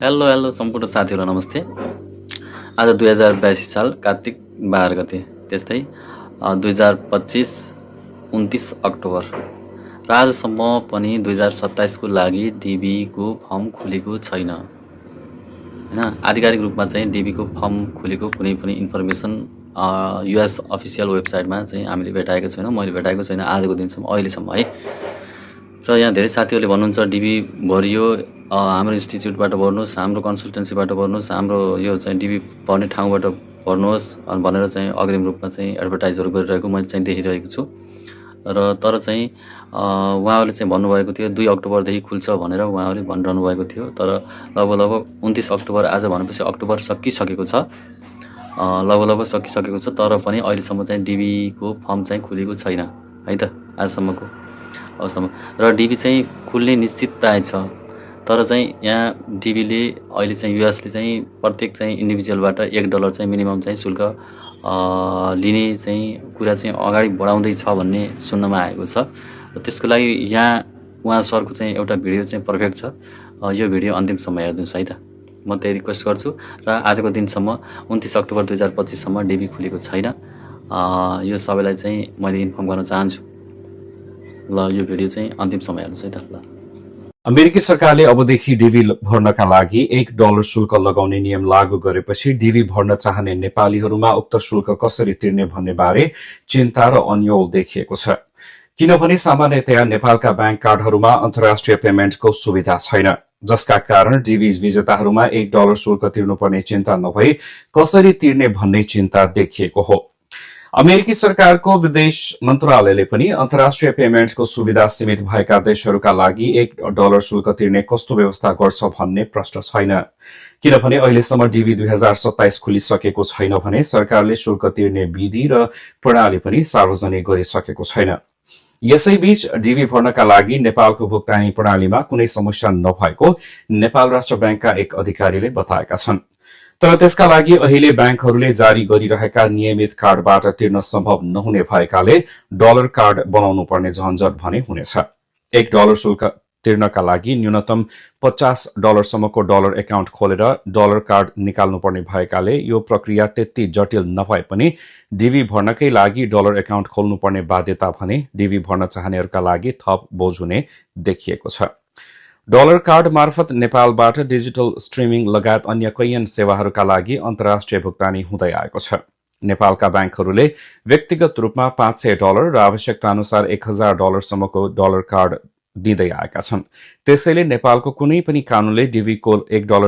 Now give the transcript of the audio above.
Hello सम्पूर्ण साथीहरूलाई नमस्ते। आज 2082 साल कार्तिक 12 गते, त्यस्तै 2025 29 अक्टोबर र आजसम्म पनि 2027 को लागि डिबीको फर्म खुलेको छैन हैन। आधिकारिक रूपमा चाहिँ डिबीको फर्म खुलेको कुनै पनि इन्फर्मेसन युएस अफिसियल वेबसाइटमा चाहिँ हामीले भेटाएको छैनौँ। मैले भेटाएको छैन आजको दिनसम्म, अहिलेसम्म है। र यहाँ धेरै साथीहरूले भन्नुहुन्छ डिबी भरियो, हाम्रो इन्स्टिच्युटबाट भर्नुहोस्, हाम्रो कन्सल्टेन्सीबाट भर्नुहोस्, हाम्रो यो चाहिँ डिबी भर्ने ठाउँबाट भर्नुहोस् भनेर चाहिँ अग्रिम रूपमा चाहिँ एडभर्टाइजहरू गरिरहेको मैले चाहिँ देखिरहेको छु। र तर चाहिँ उहाँहरूले चाहिँ भन्नुभएको थियो 2 अक्टोबरदेखि खुल्छ भनेर उहाँहरूले भनिरहनु भएको थियो। तर लगभग 29 अक्टोबर आज भनेपछि अक्टोबर सकिसकेको छ, लगभग सकिसकेको छ। तर पनि अहिलेसम्म चाहिँ डिबीको फर्म चाहिँ खुलेको छैन है त आजसम्मको अवस्थामा। र डिबी चाहिँ खुल्ने निश्चित प्राय छ। तर चाहिँ यहाँ डिबीले अहिले चाहिँ युएसले चाहिँ प्रत्येक चाहिँ इन्डिभिजुअलबाट $1 चाहिँ मिनिमम चाहिँ शुल्क लिने चाहिँ कुरा चाहिँ अगाडि बढाउँदैछ भन्ने सुन्नमा आएको छ। र त्यसको लागि यहाँ उहाँ सरको चाहिँ एउटा भिडियो चाहिँ पर्फेक्ट छ। यो भिडियो अन्तिमसम्म हेरिदिनुहोस् है त, म त्यही रिक्वेस्ट गर्छु। र आजको दिनसम्म 29 अक्टोबर 2025 सम्म डिबी खुलेको छैन, यो सबैलाई चाहिँ मैले इन्फर्म गर्न चाहन्छु। ल यो भिडियो चाहिँ अन्तिमसम्म हेर्नुहोस् है त। ल अमेरिकी सरकारले अबदेखि डिभी भर्नका लागि $1 शुल्क लगाउने नियम लागू गरेपछि डिभी भर्न चाहने नेपालीहरूमा उक्त शुल्क कसरी तिर्ने भन्ने बारे चिन्ता र अन्यल देखिएको छ। किनभने सामान्यतया नेपालका बैंक कार्डहरूमा अन्तर्राष्ट्रिय पेमेन्टको सुविधा छैन, जसका कारण डिभी विजेताहरूमा $1 शुल्क तिर्नुपर्ने चिन्ता नभई कसरी तिर्ने भन्ने चिन्ता देखिएको हो। अमेरिकी सरकारको विदेश मन्त्रालयले पनि अन्तर्राष्ट्रिय पेमेन्टको सुविधा सीमित भएका देशहरूका लागि $1 शुल्क तिर्ने कस्तो व्यवस्था गर्छ भन्ने प्रश्न छैन। किनभने अहिलेसम्म डिभी 2027 खुलिसकेको छैन भने सरकारले शुल्क तिर्ने विधि र प्रणाली पनि सार्वजनिक गरिसकेको छैन। यसैबीच डिभी भर्नका लागि नेपालको भुक्तानी प्रणालीमा कुनै समस्या नभएको नेपाल राष्ट्र बैंकका एक अधिकारीले बताएका छन्। तर त्यसका लागि अहिले बैंकहरूले जारी गरिरहेका नियमित कार्डबाट तिर्न सम्भव नहुने भएकाले डलर कार्ड बनाउनु पर्ने झन्झट भने हुनेछ। $1 शुल्क तिर्नका लागि न्यूनतम $50 सम्मको डलर एकाउन्ट खोलेर डलर कार्ड निकाल्नुपर्ने भएकाले यो प्रक्रिया त्यति जटिल नभए पनि डिभी भर्नकै लागि डलर एकाउन्ट खोल्नुपर्ने बाध्यता भने डिभी भर्न चाहनेहरूका लागि थप बोझ हुने देखिएको छ। डलर कार्ड मार्फत नेपालबाट डिजिटल स्ट्रिमिङ लगायत अन्य कैयन सेवाहरूका लागि अन्तर्राष्ट्रिय भुक्तानी हुँदै आएको छ। नेपालका बैंकहरूले व्यक्तिगत रूपमा $500 र आवश्यकता अनुसार $1000 सम्मको डलर कार्ड दिँदै आएका छन्। त्यसैले नेपालको कुनै पनि कानूनले डिभीको $1